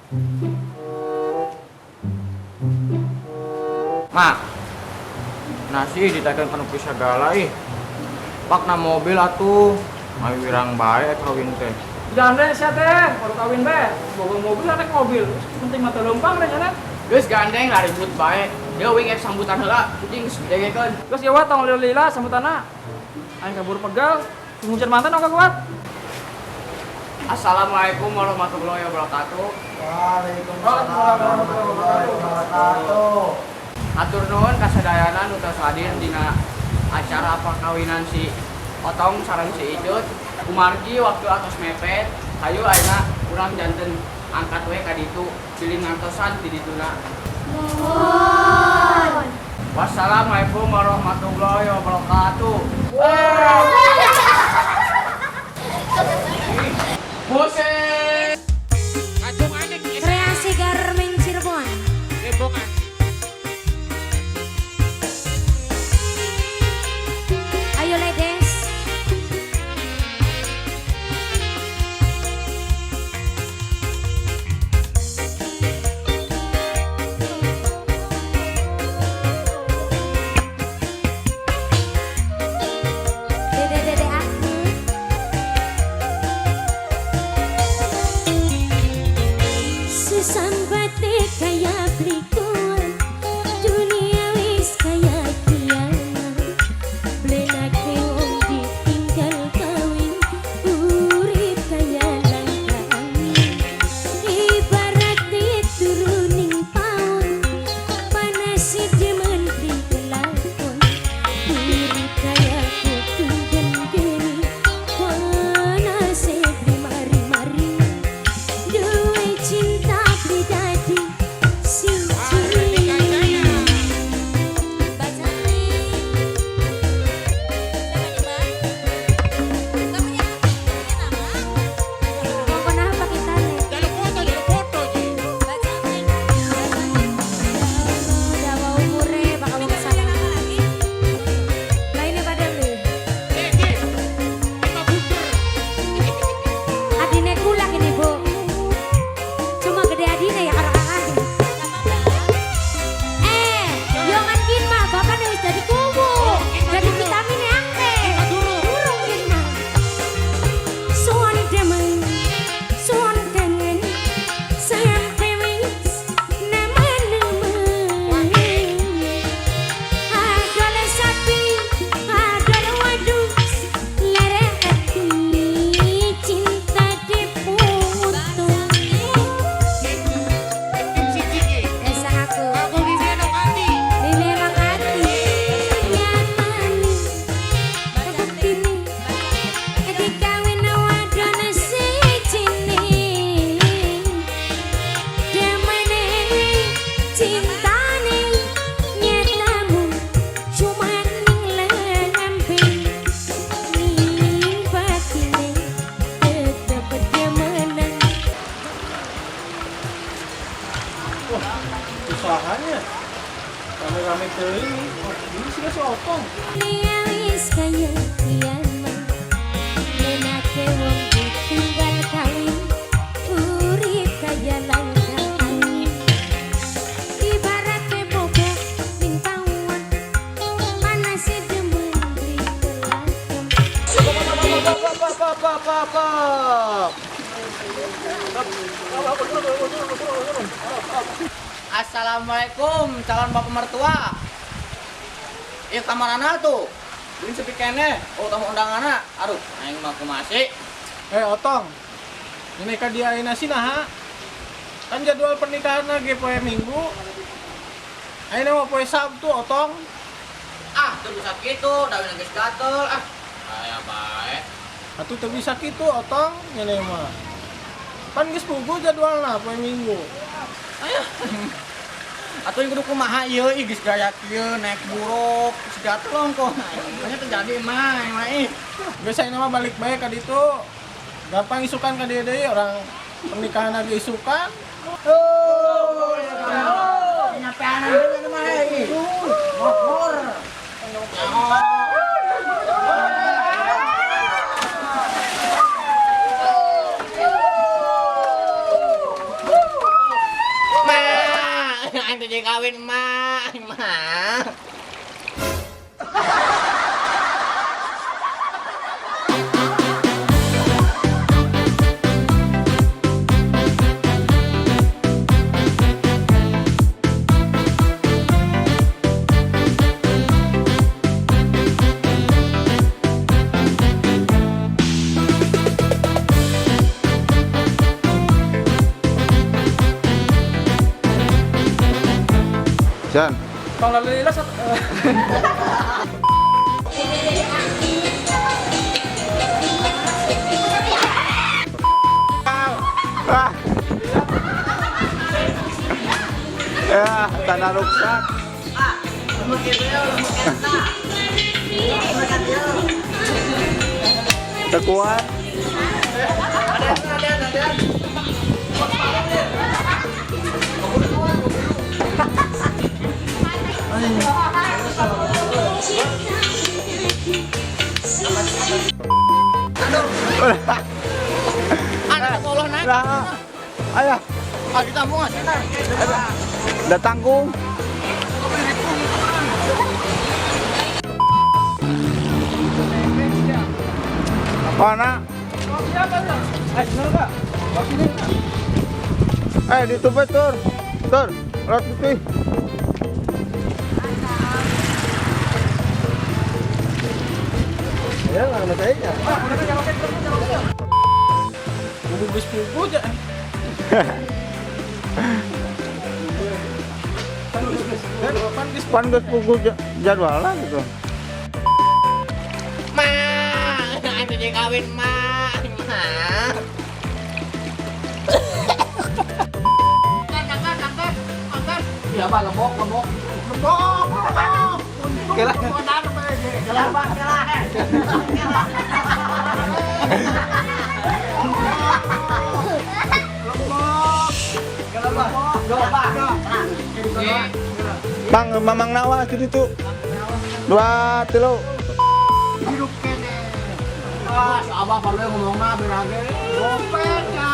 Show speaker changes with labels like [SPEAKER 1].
[SPEAKER 1] Mak, nasi ditaikeun kana pisah segala ih. Pakna mobil atuh. Ayo wirang bae kawin teh.
[SPEAKER 2] Jande sia teh, baru kawin bae. Boga mobil naik mobil. Penting mata lempang deh nya.
[SPEAKER 1] Geus gandeng lah ribut bae. Dia wing ek sambutan heula, kucing geus didegekeun.
[SPEAKER 2] Geus ya tong lila-lila sambutanna. Aing kabur pegal, hujan mantan oke kuat.
[SPEAKER 1] Assalamualaikum warahmatullahi wabarakatuh.
[SPEAKER 3] Waalaikumsalam warahmatullahi wabarakatuh.
[SPEAKER 1] Hatur nuhun kasadayana nu tos hadir dina acara perkawinan si Otong sareng si Icut. Kumargi waktu atos mepet, hayu ayeuna urang janten angkat we ka ditu, bilih ngantosan di dituna. Wassalamualaikum warahmatullahi wabarakatuh. Musik.
[SPEAKER 4] Kreasi Garmen Cirebon. Ayo ladies. Dede dede aku. Sesambate kaya blikuan, dunia wis kaya kiamat. Blenake wong ditinggal kawin, urip kaya langka angin. Ibarat turuning paon, panas demen beli kelakon. Urip kaya kutung geni, panas beli mari-mari. Duwe cinta beli dadi siji.
[SPEAKER 5] Mbak Jami. Siapa nih, Mbak? Nggak punya, punya nama?
[SPEAKER 4] Mau apa kita nih?
[SPEAKER 5] Mbak Jami. Mbak Jami.
[SPEAKER 4] Udah mau umure bakal
[SPEAKER 5] Ini
[SPEAKER 4] mau
[SPEAKER 5] nggak punya
[SPEAKER 4] kesana.
[SPEAKER 5] nama lagi?
[SPEAKER 4] Lah ini pada beli. Adine kulak ini, Bu. Cuma gede adine ya karo kakak.
[SPEAKER 5] Siapa, Mbak?
[SPEAKER 4] Eh, yo kin mah bapak wis dadi kuwu. Jadi vitamin akeh. Durung kin mah. Suwon demen, suwon kangen, sampai wis nemen-nemen. Adol sapi, adol wedhus, lere ati cinta diputus. Esa aku. Ini emang hati nyatane kebuktine dikawin wadon sijine demene cintane nyatamu cuman ning lambe ning batine tetep demenan.
[SPEAKER 3] Wah, usahanya rame-rame teuing. Oh, ini sih si Otong.
[SPEAKER 4] Dunia wis kaya kiamat, Menake wong ditinggal kawin, urip kaya langka angin. Ibarate bobo ning pawon, panas demen beli kelakon.
[SPEAKER 3] Pap, pap, pap, pap, pap.
[SPEAKER 1] Assalamualaikum calon bapak mertua. Ieu kamarana tuh? Ini sepi keneh. Oh, tamu undanganna. Aduh, aing mah kumaha sih?
[SPEAKER 3] Eh, Otong. Ini ka dia ayeuna sih naha? Kan jadwal pernikahan lagi poe Minggu. Ayeuna mah poe Sabtu, Otong.
[SPEAKER 1] Ah, teu bisa kitu, da geus gatel ah. Aya bae.
[SPEAKER 3] Atuh teu bisa kitu, Otong, ngene mah. Pan geus puguh jadwalna poe Minggu.
[SPEAKER 1] Ayo. Atuh yang kudu kumaha ieu ih geus gaya kieu naik buruk, geus gatel ongkoh. Makanya terjadi mah, mah ih.
[SPEAKER 3] Geus ayeuna mah balik bae ka ditu. Gampang isukan ka dieu deui orang pernikahan lagi isukan.
[SPEAKER 1] Oh, nyampeanan deui mah ih. Ngopur. kawin mak, mak.
[SPEAKER 6] Jan.
[SPEAKER 2] Tong lalila sa
[SPEAKER 6] Ah. Ya, tanah rusak. Tekuat. Nah, ayah. Udah tanggung. Mana? Eh, ditutup tur. Tur, rot putih. Ya, nggak ada.
[SPEAKER 3] Geus pugu ja.
[SPEAKER 6] Pan geus pugu jadwalna gitu.
[SPEAKER 1] Mak, anu jadi kawin mak, mak.
[SPEAKER 3] Ya apa lembok lembok. Lembok. Lembok. Kelah. Kelah Pak, kelah. Lembok. Kelah Pak. Pak.
[SPEAKER 6] Bang, Mamang Nawa jadi tuh. 2 3.
[SPEAKER 3] Hidup kene. Ah, si Abah perlu ngomongna berage. Gopek.